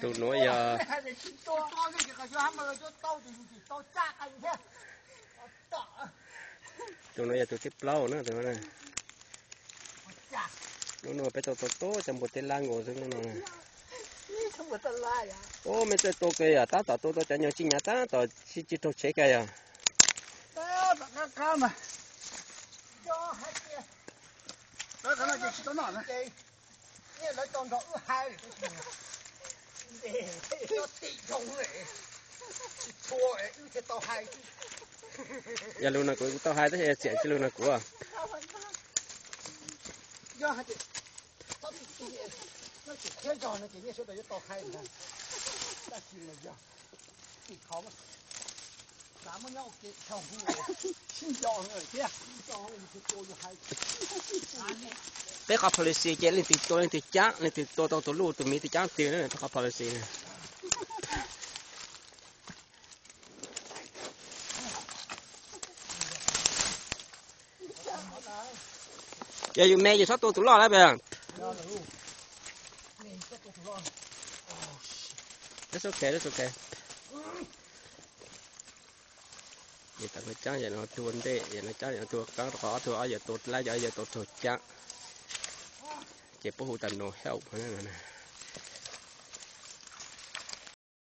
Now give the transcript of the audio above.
Tus nuav yog, tus nuav yog tus thib plaub na. Hnub no peb tau tau tuab cov npua teb lab nkaus xwb hnub no. Ub, mej txawj tua kawg yog, tab tom tua tau cov nyuag tsij nyav tab tom sib tsw raug tsheb kawg yog. Yog lug no kuv tau hais tab sis txiam tsi lug no kuv. Peb qhov policy ces leej twg tua leej twg caab, leej twg tua tau tus luj tus miv tus caab twg na, peb qhov policy na. Yog yus me yus txhob tua tus loj lawm. That's okay, that's okay. Yog tas no caab yam no tuag ntej, yam no caab yam no tuag qaab, rau qhov ob tug ob yawg tua dlaab, yog ob yawg tua raug caab. Ces puab hu tas no help no.